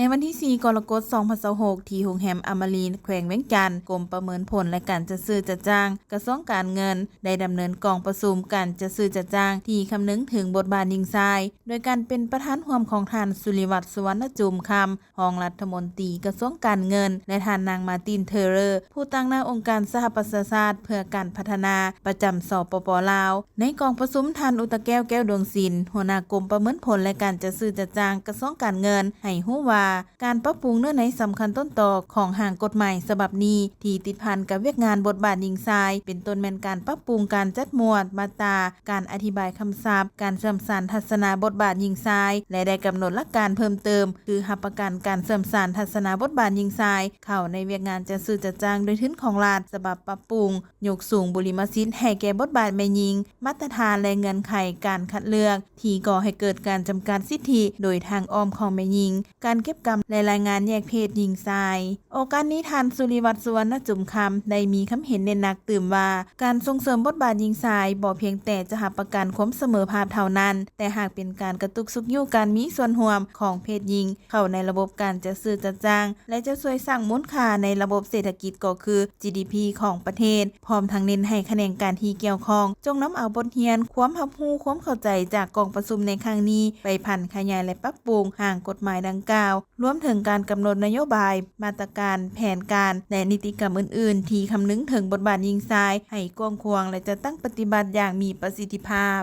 ໃນວັນທີສີ່ ກໍລະກົດ ສອງພັນຊາວຫົກ ທີ່ໂຮງແຮມອະມະຣິນ ແຂວງວຽງຈັນ, ກົມປະເມີນຜົນ ແລະ ການຈັດຊື້ຈັດຈ້າງ ກະຊວງການເງິນ ໄດ້ດຳເນີນກອງປະຊຸມການຈັດຊື້ຈັດຈ້າງທີ່ຄຳນຶງເຖິງບົດບາດຍິງຊາຍ ໂດຍການເປັນປະທານຮ່ວມຂອງທ່ານ ສຸລິວັດ ສຸວັນນະຈຸມຄຳ ຮອງລັດຖະມົນຕີກະຊວງການເງິນ ແລະ ທ່ານນາງ ມາຕິນ ເທີເຣີ ຜູ້ຕາງໜ້າອົງການສະຫະປະຊາຊາດເພື່ອການພັດທະນາ ປະຈຳ ສປປ ລາວ. ໃນກອງປະຊຸມ, ທ່ານ ອຸຕະແກ້ວ ແກ້ວດວງສິນ ຫົວໜ້າກົມປະເມີນຜົນ ແລະ ການຈັດຊື້ຈັດຈ້າງ ກະຊວງການເງິນ ໃຫ້ຮູ້ວ່າ ການປັບປຸງເນື້ອໃນສຳຄັນຕົ້ນຕໍຂອງຮ່າງກົດໝາຍສະບັບນີ້ ທີ່ຕິດພັນກັບວຽກງານບົດບາດຍິງຊາຍ ເປັນຕົ້ນແມ່ນການປັບປຸງການຈັດໝວດ, ມາດຕາ, ການອະທິບາຍຄຳສັບ, ການເຊື່ອມສານທັດສະນະບົດບາດຍິງຊາຍ ແລະ ໄດ້ກຳນົດຫຼັກການເພີ່ມເຕີມ ຄືຮັບປະກັນການເຊື່ອມສານທັດສະນະບົດບາດຍິງຊາຍ ເຂົ້າໃນວຽກງານຈັດຊື້ຈັດຈ້າງໂດຍທຶນຂອງລັດ ສະບັບປັບປຸງ, ຍົກສູງບຸລິມະສິດໃຫ້ແກ່ບົດບາດແມ່ຍິງ, ມາດຕະຖານ ແລະ ເງື່ອນໄຂການຄັດເລືອກ ທີ່ກໍ່ໃຫ້ເກີດການຈຳກັດສິດທິໂດຍທາງອ້ອມຂອງແມ່ຍິງ, ການເກັບກຳ ແລະ ລາຍງານແຍກເພດຍິງຊາຍ. ໂອກາດນີ້, ທ່ານ ສຸລິວັດ ສຸວັນນະຈຸມຄຳ ໄດ້ມີຄຳເຫັນເນັ້ນໜັກຕື່ມວ່າ ການສົ່ງເສີມບົດບາດຍິງຊາຍ ບໍ່ພຽງແຕ່ຈະຮັບປະກັນຄວາມສະເໝີພາບເທົ່ານັ້ນ, ແຕ່ຫາກເປັນການກະຕຸກຊຸກຍູ້ການມີສ່ວນຮ່ວມຂອງເພດຍິງ ເຂົ້າໃນລະບົບການຈັດຊື້ຈັດຈ້າງ ແລະ ຈະຊ່ວຍສ້າງມູນຄ່າໃນລະບົບເສດຖະກິດ ກໍຄື ຈີດີພີ ຂອງປະເທດ, ພ້ອມທັງເນັ້ນໃຫ້ຂະແໜງການທີ່ກ່ຽວຂ້ອງ ຈົ່ງນຳເອົາບົດຮຽນ, ຄວາມຮັບຮູ້, ຄວາມເຂົ້າໃຈຈາກກອງປະຊຸມໃນຄັ້ງນີ້ ໄປຜັນຂະຫຍາຍ ແລະ ປັບປຸງຮ່າງກົດໝາຍດັ່ງກ່າວ, ລວມເຖິງການກຳນົດນະໂຍບາຍ, ມາດຕະການ, ແຜນການ ແລະ ນິຕິກຳອື່ນໆ ທີ່ຄຳນຶງເຖິງບົດບາດຍິງຊາຍໃຫ້ກວ້າງຂວາງ ແລະ ຈັດຕັ້ງປະຕິບັດຢ່າງມີປະສິດທິພາບ.